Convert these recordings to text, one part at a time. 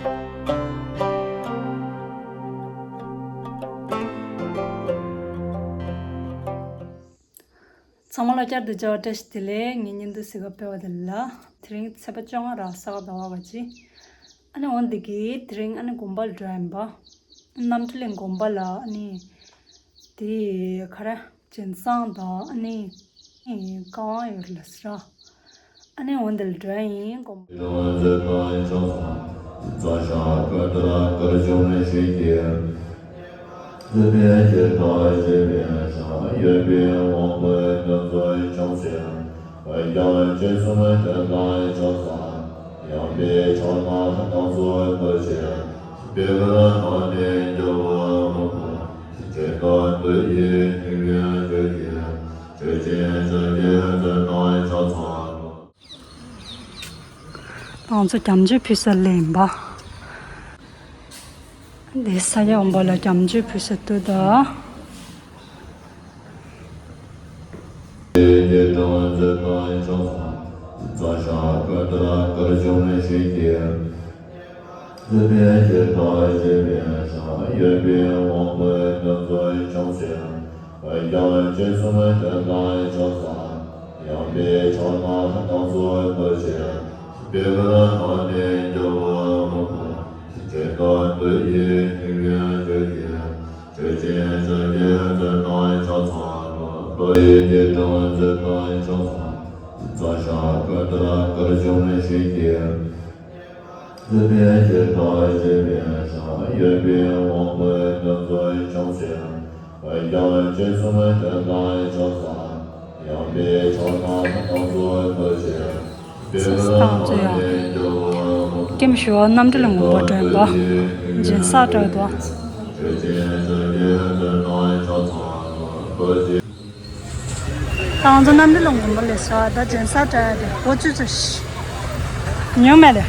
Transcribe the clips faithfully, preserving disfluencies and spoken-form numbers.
ཚང་མ་ལ་བསྐྱར་དུ་མཇལ་བ་བཀྲ་ཤིས་བདེ་ལེགས། ངའི་བརྙན་ཐུང་གཟིགས་ག་ཕེབས་པ་དེ་ལ། དེ་རིང་ཚེས་པ་བཅོ་ལྔ་རེད། ས་ག་ཟླ་བ་ག་ཅི། ཨ་ནི་འོ་འདི་གི་དེ་རིང་ཨ་ནི་དགོན་པ་ལ་འགྲོ་ཡིན་པ། རྣམ་གྲོལ་གླིང་དགོན་པ་ལ། ཨ་ནི་དེ་ག་རེ་རྒྱུན་བསང་དང་ཨ་ནི་བཀའ་དབང་ཡོད་ལ་ཟེར། ཨ་ནི་འོ་འདི་ལ་འགྲོ་ཡིན། དགོན་པ། ང་ཚོ་སྐྱབས་མཆོད་ཕུལ་ས་ལ་ཡིན་པ། འདི་ས་ཡ་འོམ་པ་ལ་སྐྱབས་མཆོད་ཕུལ་ས་འདུག་ད། ས་ས་ཐང་ཚོ་ཡང་། ཀེམ་ཞུ་བ་རྣམ་གྲོལ་གླིང་དགོན་པ་འགྲོ་ཡིན་པ། སྦྱིན་སྲེག་འགྲོ་ཡིན་པ། ད་ང་ཚོ་རྣམ་གྲོལ་གླིང་དགོན་པ་ལ་སླེབས་སོང་། ད་སྦྱིན་སྲེག་འགྲོ་ཡ་དེ་འོ་ཙི་ཙི་ཞིག་ཉུང་མེད་དེ།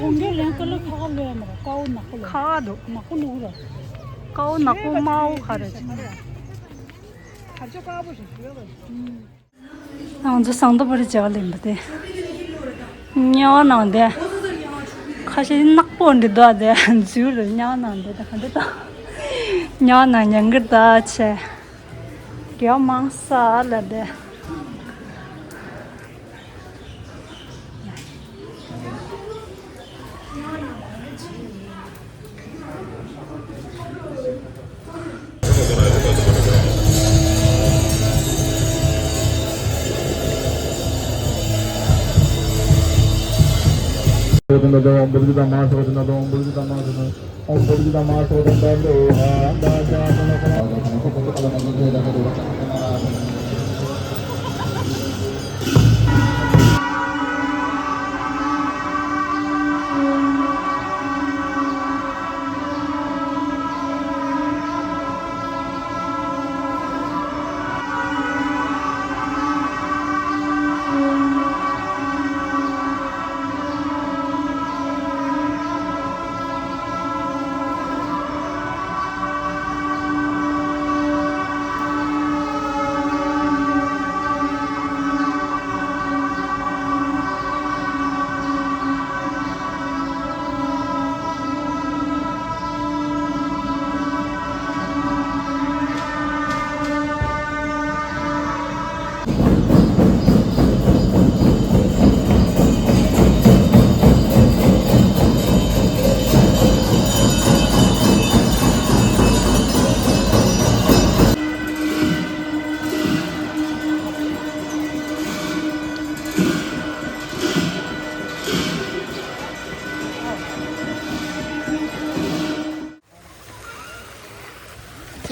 གྲོང་ཁྱེར་ལན་ཀ་ལོ་ཁ་ཁ་ལོས་མ་ར་ཀའོ་ནག་པོ་ལོ། ཁ་ཁ་འདུག་ནག་པོ་ལོ་ར། ཀའོ་ནག་པོ་དམར་པོ་ཁ་རེད། ཁ་ཆོ་དཀར་པོ་ཞིག་ཞུ་བ། ང་ཚོ་ཟངས་མདོག་དཔལ་རི་མཇལ་ལེན་པ་དེ། དམྱལ་བ་ནང་དེ། ཁ་ཤས་ནག་པོ་འདི་འདུག་དེ་འཛུལ་རེད། དམྱལ་བ་ནང་དེ་ད་ག་འདི་ད། དམྱལ་བ་ནང་ཉང་གིར་ད་ཆེ། རྒྱལ་མང་ས་ལ་དེ། དེ་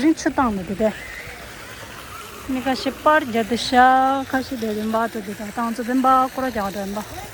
རིང་ཆུ་བཏང་ནས་དེ་གས། མི་ཁ་ཤས་པར་རྒྱག་དེ་ཤ་ཁ་ཤས་དེ་རིམ་པ་དུ་དེ་དང་ཏང་ཙུ་བེན་པ་སྐོར་རྒྱག་དོན་པ།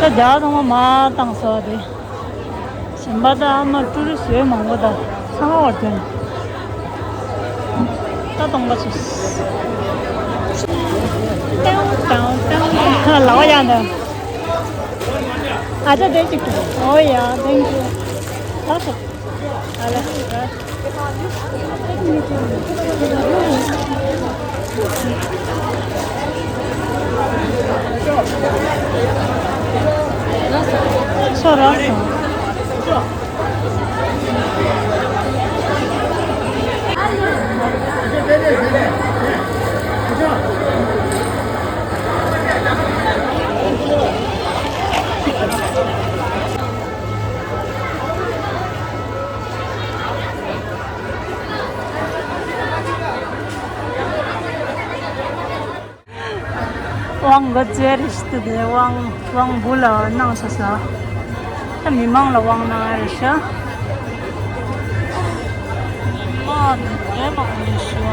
ད་རྒྱ་ཐོག་མ་མ་བཏང་སོ་དེ། གཞན་པ་ད་ཨ་མ་ཀྲུ་རི་བཟོས་མང་པོ་ད་ཚང་མ་བར་དོན། ད་གཏོང་པ་ཆུ། ཏེའུ་ཏེའུ་ཏེའུ། ལག་པ་ཡང་ད། ཨ་ཅག་དེ་གཅིག་ཏུ། ཨོ་ཡ། Thank you. ལགས་སོ། ཨ་ལེ། ཚོ་རག་སོང་། དབང་གི་རྩེ་རེ་ཞིག་ཏུ་དེ་དབང་དབང་བུ་ལ་གནང་ས་ས། ད་མི་མང་ལ་དབང་གནང་རེ་ཤ། མ་དེ་དེ་མང་རེ་ཤ།